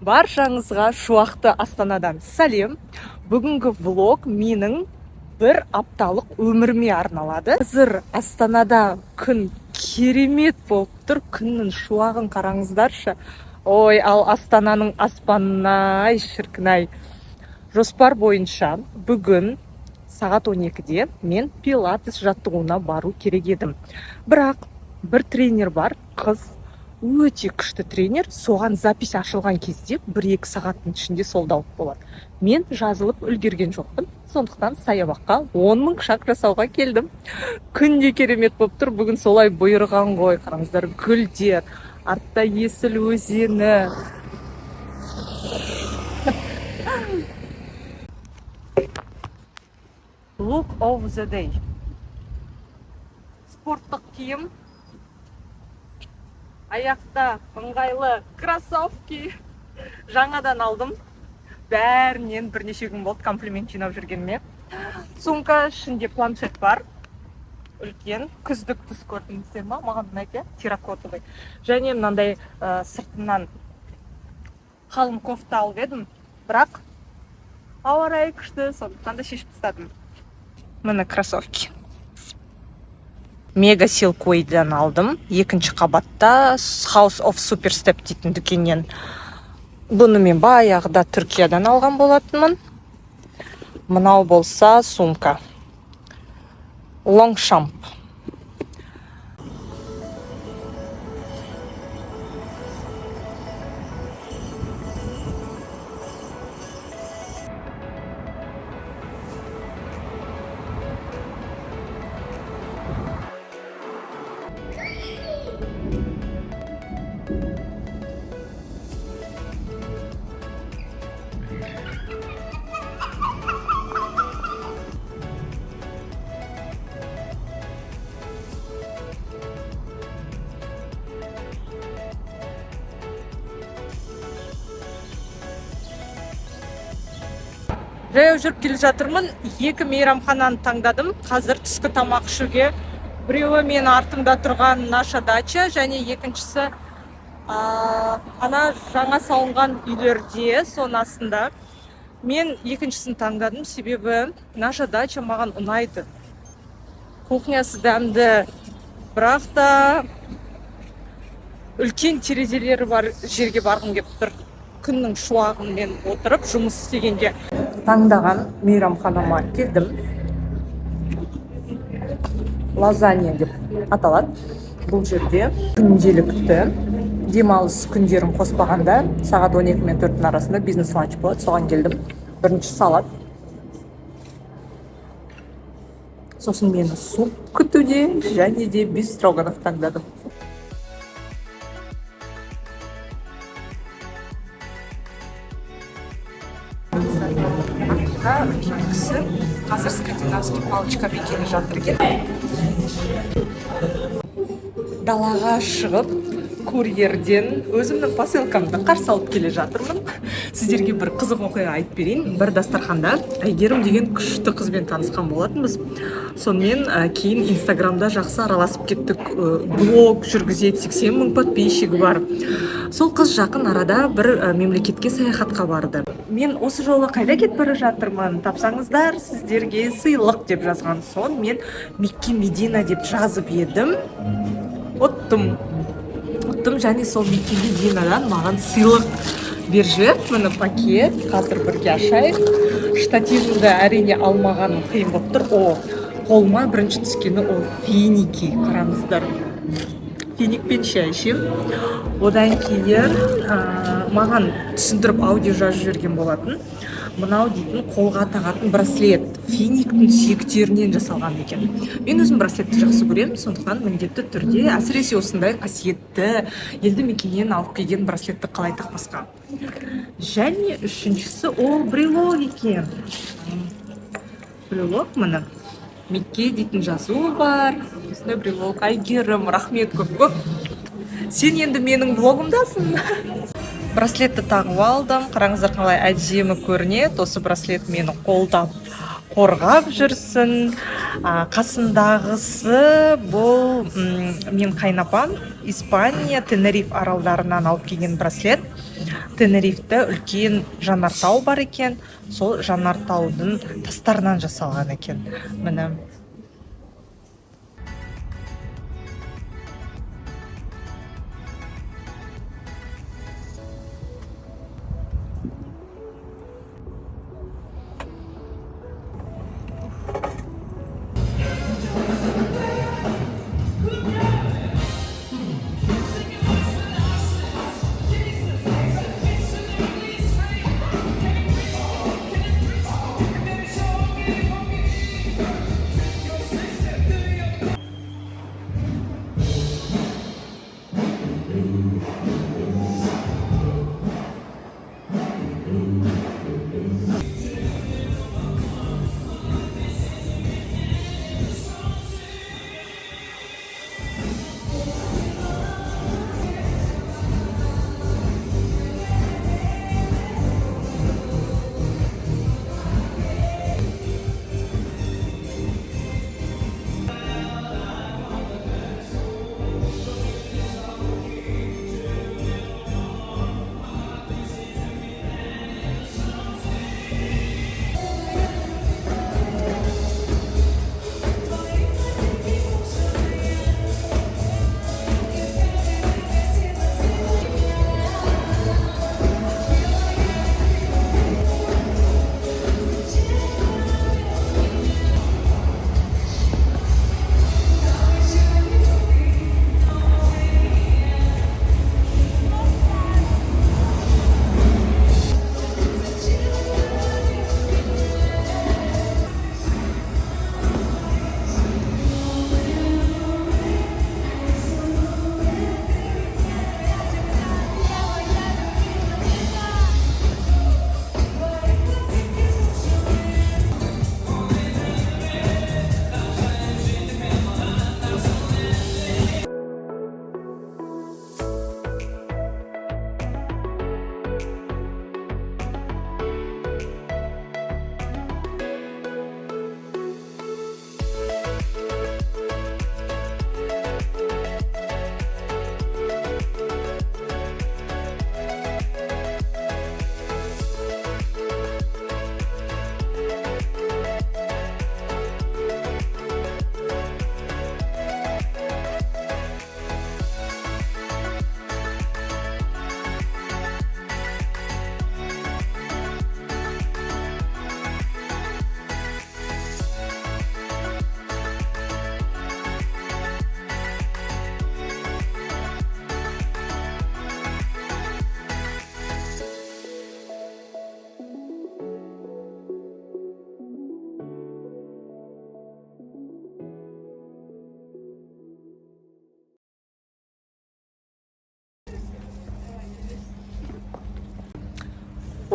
Баршаңызға шуақты Астанадан сәлем. Бүгінгі влог менің бір апталық өміріме арналады. Қазір Астанада күн керемет болып тұр. Күннің шуағын қараңыздаршы. Ой, ал Астананың аспанына, ай, шіркін ай. Жоспар бойынша бүгін сағат 12-де мен пилатес жаттығуына бару керек едім. Бірақ бір тренер бар, қыз, өте күшті тренер. Соған запись ашылған кезде 1-2 сағаттың ішінде sold out болады. Мен жазылып үлгерген жоқпын, сондықтан саябаққа 10 мың шаг жасауға келдім. Күн де керемет болып тұр, бүгін солай бұйырған ғой. Қараңыздар, гүлдер, артта Есіл өзені. Look of the day. Спорттық киім, аяқта ыңғайлы кроссовки, жаңадан алдым. Бәрінен бірнеше күн болды комплимент жинап жүргеніме. Сумка, ішінде планшет бар. Үлкен күздік түс, көрдіңіздер ма? Маған ұнайды, иә, терракотовый. Және мынандай сыртынан қалың кофта алып едім, бірақ ауа райы күшті, сондықтан да шешіп тастадым. Міне, кроссовки Мега Силквейдан алдым, екінші қабатта House of Superstep дейтін дүкеннен. Бұны мен баяғыда Түркиядан алған болатынмын. Мынау болса сумка Longchamp. Жаяу жүріп келе жатырмын. Екі мейрамхананы таңдадым қазір түскі тамақ ішуге. Біреуі менің артымда тұрған Наша дача және екіншісі ана жаңа салынған үйлерде, соның астында. Мен екіншісін таңдадым, себебі Наша дача маған ұнайды, кухнясы дәмді, бірақ та үлкен терезелері бар жерге барғым келіп тұр, күннің шуағымен отырып жұмыс істегенге. Таңдаған мейрамханама келдім. Лазанья деп аталады. Бұл жерде күнделікті, демалыс күндерін қоспағанда, сағат 12 мен 4-тің арасында бизнес ланч болады. Соған келдім. Бірінші салат, сосын мені суп күтуде және де бефстроганов таңдадым. Артында үлкен кісі қазір скандинавский палочкамен келе жатыр екен. Далаға шығып, курьерден өзімнің посылкамды қарсы алып келе жатырмын. Сіздерге бір қызық оқиға айтып берейін. Бір дастарханда Әйгерім деген күшті қызбен танысқан болатынбыз. Сонымен кейін Инстаграмда жақсы араласып кеттік. Блог жүргізеді, 80 мың подписчигі бар. Сол қыз жақын арада бір мемлекетке саяхатқа барды. «Мен осы жолы қайда кетіп бара жатырмын, тапсаңыздар, сіздерге сыйлық», — деп жазған. Соң мен Мекке, Медина деп жазып едім, ұттым, ұттым. Және сол Мекке, Мединадан маған сыйлық беріп жіберді. Міне, пакет, қазір бірге ашайық. Штативімді, әрине, алмағаным қиын болып тұр. О, қолыма бірінші түскені ол финики. Қараңыздар, финикпен шай ішемін. Одан кейін маған түсіндіріп, аудио жазып жіберген болатын. Мынау дейтін қолға тағатын браслет, финиктің сүйектерінен жасалған екен. Мен өзім браслетті жақсы көремін, сондықтан міндетті түрде, әсіресе осындай қасиетті елді мекеннен алып келген браслетті қалай тақпасқа? Және үшіншісі ол брелок екен. Брелок, міне, Мекке дейтін жазуы бар, осындай брелок. Әйгерім, рахмет көп көп, сен енді менің влогымдасың. Браслетті тағып алдым, қараңыздар, қалай әдемі көрінеді. Осы браслет мені қолдап, қорғап жүрсін. Қасындағысы бұл мен қайынапам Испания, Тенериф аралдарынан алып келген браслет. Тенерифте үлкен жанартау бар екен, сол жанартаудың тастарынан жасалған екен. Міне.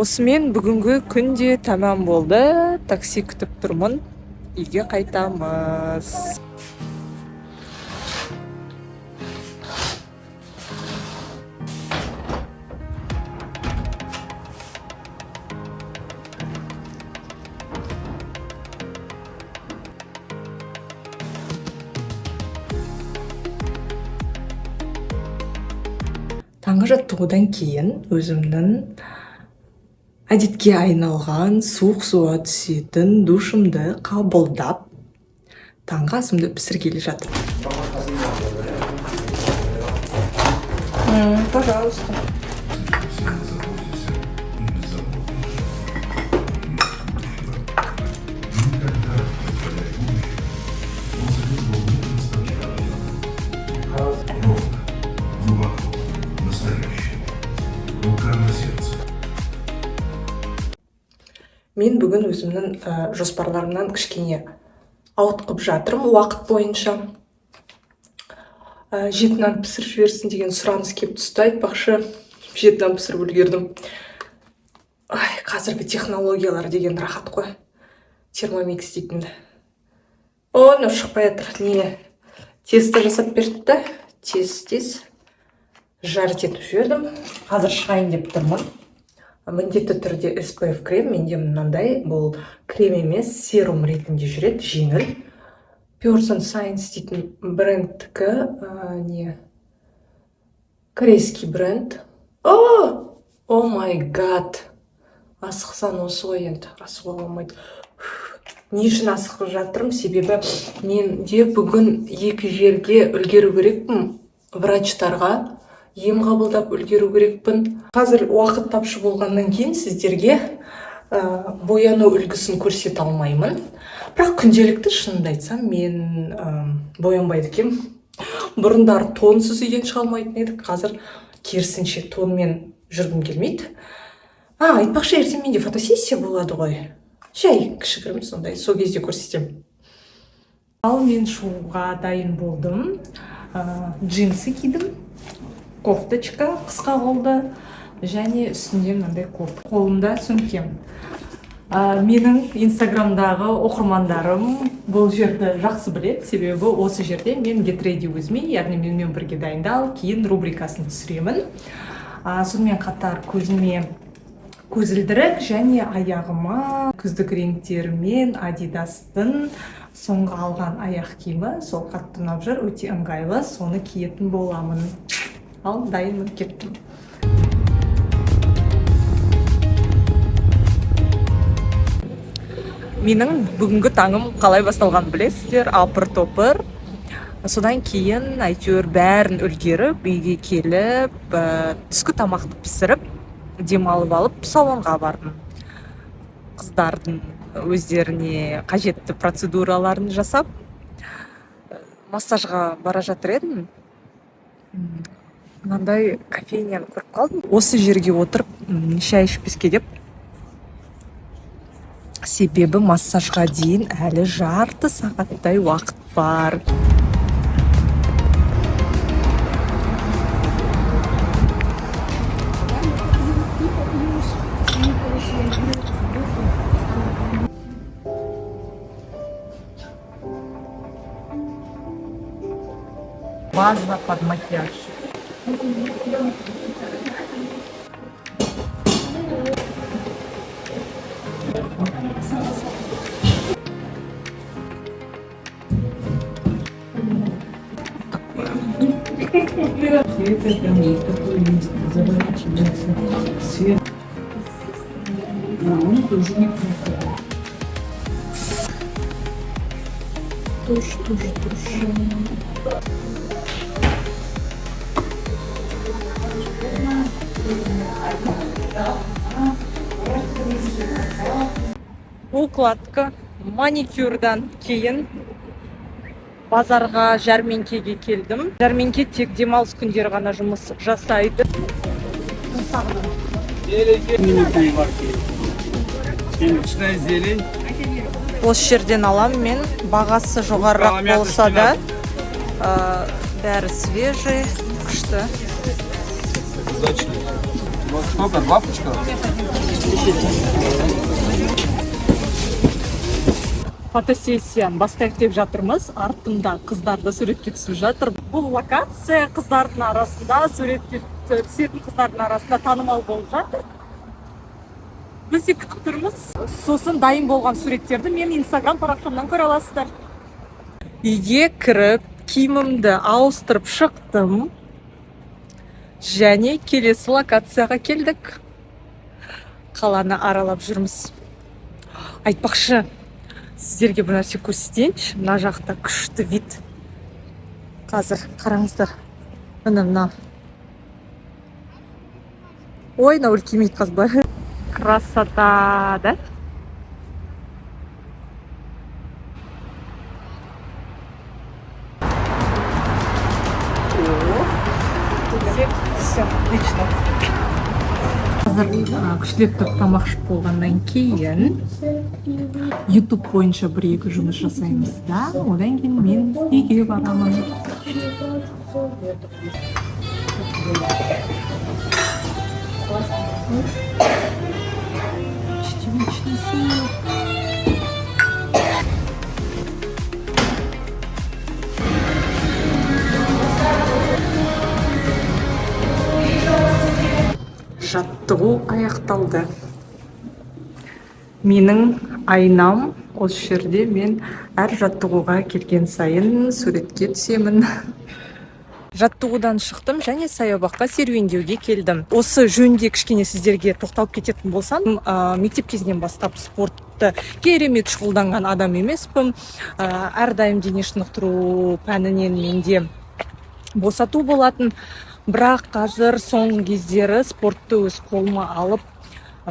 Осымен бүгінгі күн де тәмам болды. Такси күтіп тұрмын. Үйге қайтамыз. Таңғы жаттығудан кейін өзімнің әдетке айналған суық суға түсетін душымды қабылдап, таңғы асымды пісіргелі жатырмын. Пожалуйста. Ровно, глубоко, настоящее. Рука на сердце. Мен бүгін өзімнің жоспарларымнан кішкене ауытқып жатырмын уақыт бойынша. Жеті нан пісіріп жіберсін деген сұраныс келіп түсті. Айтпақшы, 7 нан пісіріп үлгердім. Ай, қазіргі технологиялар деген рахат қой. Термомикс дейтін. О, мынау шықпай жатыр. Не, тесто жасап берді да, тез-тез жарить етіп жібердім. Қазір шығайын деп тұрмын. Міндетті түрде SPF крем, менде мынандай, бұл крем емес, серум ретінде жүреді, жеңіл. Pure Science дейтін брендтікі, не, корейский бренд. О, Oh my God, асықсаң осы ғой енді, асығуға болмайды. Не үшін асығып жатырмын? Себебі мен де бүгін екі жерге үлгеру керекпін, врачтарға ем қабылдап үлгеру керекпін. Қазір уақыт тапшы болғаннан кейін сіздерге бояну үлгісін көрсете алмаймын, бірақ күнделікті, шынымды айтсам, мен боянбайды екенмін. Бұрындары тонсыз үйден шыға алмайтын едік, қазір керісінше, тонмен жүргім келмейді. А, айтпақшы, ертең менде фотосессия болады ғой, жай кішігірім сондай, сол кезде көрсетемін. Ал мен шығуға дайын болдым. Джинсы кидім, кофточка қысқа қолды және үстінде мынандай кофта, қолымда сөмкем. Менің инстаграмдағы оқырмандарым бұл жерді жақсы біледі, себебі осы жерде мен Get Ready with me, яғни менімен бірге дайындал, кейін рубрикасын түсіремін. Сонымен қатар көзіме көзілдірік және аяғыма күздік реңктерімен Адидастың соңғы алған аяқ киімі, сол қатты ұнап жүр, өте ыңғайлы, соны киетін боламын. Ал дайынмын, кеттім. Менің бүгінгі таңым қалай басталғанын білесіздер, апыр топыр. Содан кейін әйтеуір бәрін үлгеріп, үйге келіп, түскі тамақты пісіріп, демалып алып, салонға бардым. Қыздардың өздеріне қажетті процедураларын жасап, массажға бара жатыр едім. Мынандай кофейняны көріп қалдым. Осы жерге отырып шай ішпеске деп. Себебі массажға дейін әлі жарты сағаттай уақыт бар. База под макияж. Это прям вот такое место, заворачивается свет. А, он тоже неплохо. Тушь, тушь, тушь. Укладка, маникюрдан кейін базарға, жәрмеңкеге келдім. Жәрмеңке тек демалыс күндері ғана жұмыс жасайды. Знаменитые марки. Сливочная зелень. Осы жерден алам мен, бағасы жоғарырақ болса да, бәрі свежий, күшті. Удачно. Вот сколько? Два пучка? Фотосессияны бастайық деп жатырмыз. Артымда қыздар да суретке түсіп жатыр. Бұл локация қыздардың арасында, суретке түсетін қыздардың арасында танымал болып жатыр. Біз де күтіп тұрмыз. Сосын дайын болған суреттерді мен инстаграм парақшамнан көре аласыздар. Үйге кіріп, киімімді ауыстырып шықтым және келесі локацияға келдік. Қаланы аралап жүрміз. Айтпақшы, сіздерге бір нәрсе көрсетейінші. Мына жақта күшті вид. Қазір қараңыздар, міне, мына. Ой, мынау үлкеймейді қазір былай. Красота, да? О, все отлично. Қазір күштілеп тұрып тамақ ішіп болғаннан кейін Ютуб бойынша бір екі жұмыс жасаймыз да, одан кейін мен үйге барамын. Чечевичный суп. Жаттығу аяқталды. Менің айнам осы жерде, мен әр жаттығуға келген сайын суретке түсемін. Жаттығудан шықтым және саябаққа серуендеуге келдім. Осы жөнінде кішкене сіздерге тоқталып кететін болсам, мектеп кезінен бастап спортты керемет шұғылданған адам емеспін. Әрдайым дене шынықтыру пәнінен менде босату болатын. Бірақ қазір соңғы кездері спортты өз қолыма алып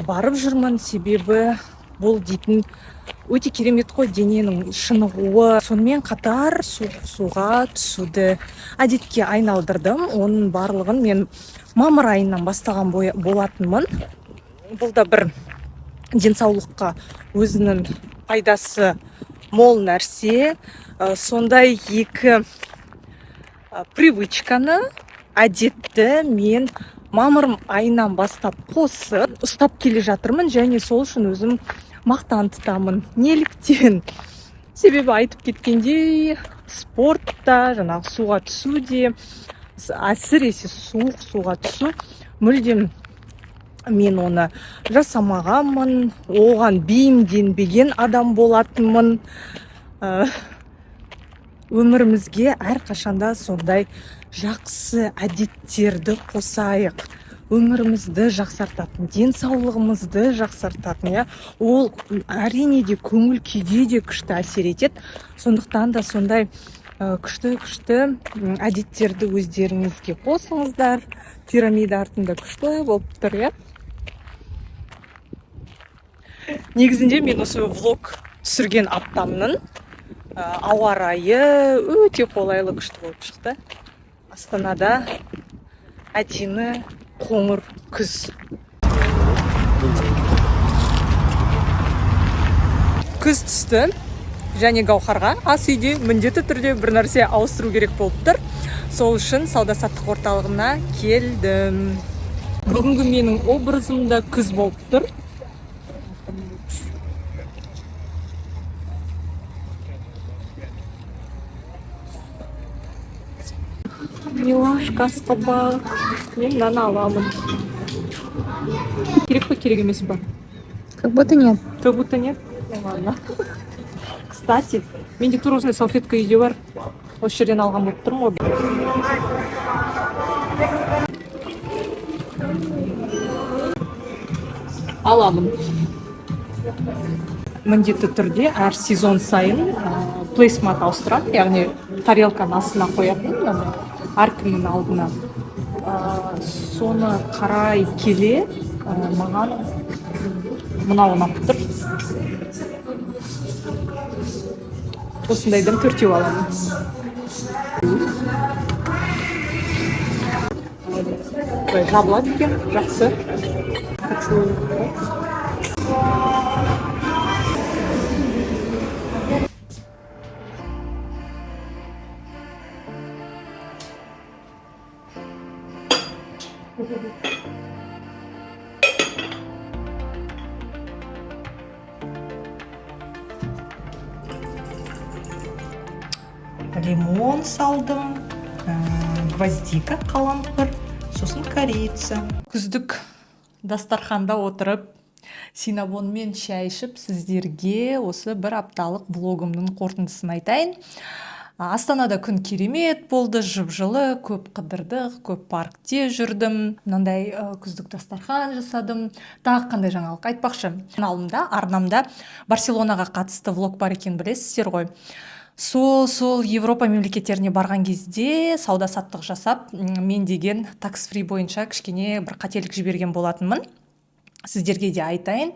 барып жүрмін, себебі бұл дейтін өте керемет қой, дененің шынығуы. Сонымен қатар суға түсуді әдетке айналдырдым. Оның барлығын мен мамыр айынан бастаған болатынмын. Бұл да бір денсаулыққа өзінің пайдасы мол нәрсе. Сондай екі привычканы, әдетті мен мамыр айынан бастап қосып ұстап келе жатырмын және сол үшін өзім мақтан тұтамын. Неліктен? Себебі айтып кеткендей, спортта, жаңағы суға түсу де, әсіресе суық суға түсу, мүлдем мен оны жасамағанмын, оған бейімденбеген адам болатынмын. Өмірімізге әрқашанда сондай жақсы әдеттерді қосайық, өмірімізді жақсартатын, денсаулығымызды жақсартатын, иә. Ол әрине де көңіл күйге де күшті әсер етеді. Сондықтан да сондай күшті күшті әдеттерді өздеріңізге қосыңыздар. Пирамида артында күшті болып тұр, иә. Негізінде мен осы влог түсірген аптамның ауа райы өте қолайлы, күшті болып шықты. Астанада әдемі қоңыр күз. Күз түсті және Гауһарға ас үйде міндетті түрде бір нәрсе ауыстыру керек болып тұр. Сол үшін сауда-саттық орталығына келдім. Бүгінгі менің образым да күз болып тұр. Милашка, асқабақ. Мен мынаны аламын. Керек па, керек емес па? Как будто нет. Как будто нет? Ну ладно. Кстати, менде тура осындай салфетка үйде бар. Осы жерден алған болып тұрмын ғой. Аламын. Міндетті түрде әр сезон сайын плейсмат ауыстырады, яғни тарелканың астына қоятын мынандай әркімнің алдына. Соны қарай келе, маған мынау ұнап тұр. Осындайдан төртеу аламын. Былай жабылады екен, жақсы. Хочу. Лимон салдым, гвоздика, қалампыр, сосын корица. Күздік дастарханда отырып, синабонмен шай ішіп, сіздерге осы бір апталық влогымның қорытындысын айтайын. Астанада күн керемет болды, жып-жылы, көп қыдырдық, көп паркте жүрдім. Мынандай күздік дастархан жасадым. Тағы қандай жаңалық айтпақшы. Каналымда, арнамда Барселонаға қатысты влог бар екен, білесіздер ғой. Сол Европа мемлекеттеріне барған кезде сауда-саттық жасап, мен деген такс-фри бойынша кішкене бір қателік жіберген болатынмын. Сіздерге де айтайын,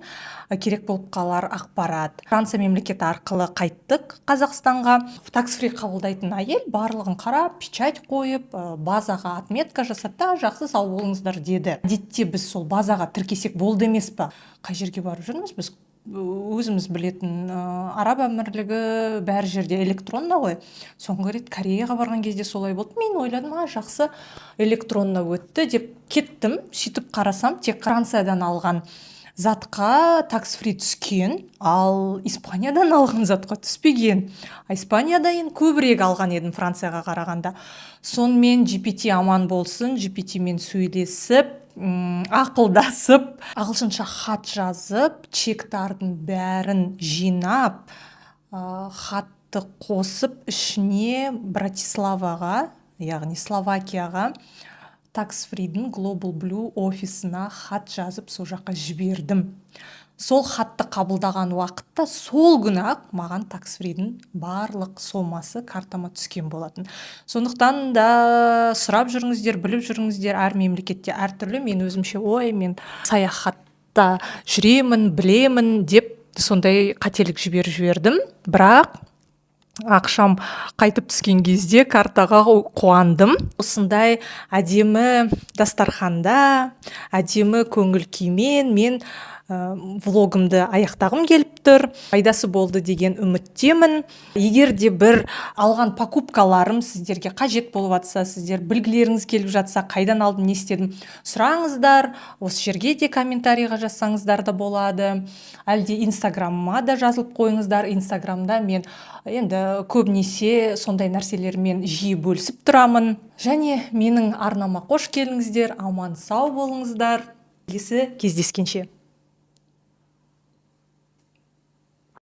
керек болып қалар ақпарат. Франция мемлекеті арқылы қайттық Қазақстанға. Такс-фри қабылдайтын әйел барлығын қарап, печать қойып, базаға отметка жасады да, жақсы, сау болыңыздар деді. Әдетте біз сол базаға тіркесек болды емес па? Қай жерге барып жүрміз біз? Өзіміз білетін, Араб әмірлігі бәр жерде электронно ғой. Соңғы рет Кореяға барған кезде солай болды. Мен ойладым, жақсы, электронно өтті деп кеттім. Сөйтіп қарасам, тек Франциядан алған затқа такс-фри түскен, ал Испаниядан алған затқа түспеген. А Испанияда енді көбірек алған едім Францияға қарағанда. Сонымен GPT аман болсын, G P T-мен сөйлесіп, ақылдасып, ағылшынша хат жазып, чектардың бәрін жинап, хатты қосып, ішіне Братиславаға яғни Словакияға, Tax Free-дің Global Blue офисына хат жазып, сол жаққа жібердім. Сол хатты қабылдаған уақытта, сол күні ақ маған Tax Free-дің барлық сомасы картама түскен болатын. Сондықтан да сұрап жүріңіздер, біліп жүріңіздер, әр мемлекетте әртүрлі. Мен өзімше, ой, мен саяхатта жүремін, білемін деп сондай қателік жіберіп жібердім, бірақ ақшам қайтып түскен кезде картаға қуандым. Осындай әдемі дастарханда, әдемі көңіл күймен мен влогымды аяқтағым келіп тұр. Пайдасы болды деген үміттемін. Егер де бір алған покупкаларым сіздерге қажет болып жатса, сіздер білгілеріңіз келіп жатса, қайдан алдым, не істедім, сұраңыздар. Осы жерге де комментарийға жазсаңыздар да болады, әлде Инстаграмыма да жазылып қойыңыздар. Инстаграмда мен енді көбінесе сондай нәрселермен жиі бөлісіп тұрамын. Және менің арнама қош келдіңіздер, аман сау болыңыздар, келесі кездескенше!